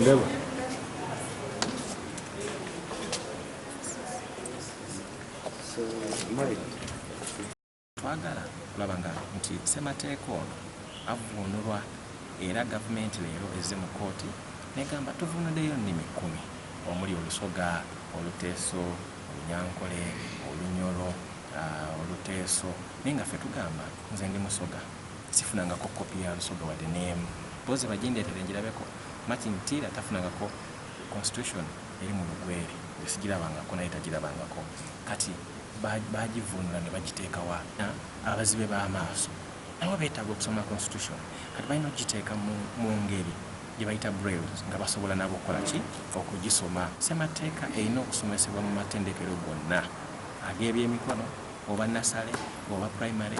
Ndaba. Twagala kulaba nga nti ssemateeka ono avvuunulwa era gavumenti leero ezze mu kkooti n'egamba tuvvuunuddeyo nnimi kkumi omuli Olusoga, Oluteeso, Olunyankole, Olunyoro, Oluteeso naye nga ffe tugamba nze ndi Musoga sifunangako kkopi ya Lusoga wadde n'emu mpozzi bagindeetere ngirabeko. Martin Tiira tafunangako Constitution eri mu Lugwere nze sigirabangako naye tagirabangako kati baagivvuunula ne bagiteeka wa? Abazibe b'amaaso nabo beetaaga okusoma Constitution kati balina okugiteeka mu ngeri gye bayita Brailles nga basobola nabo okukola ki? Okugisoma. Ssemateeka erina okusomesebwa mu matendekero gonna ag'ebyemikono oba nasale oba primary.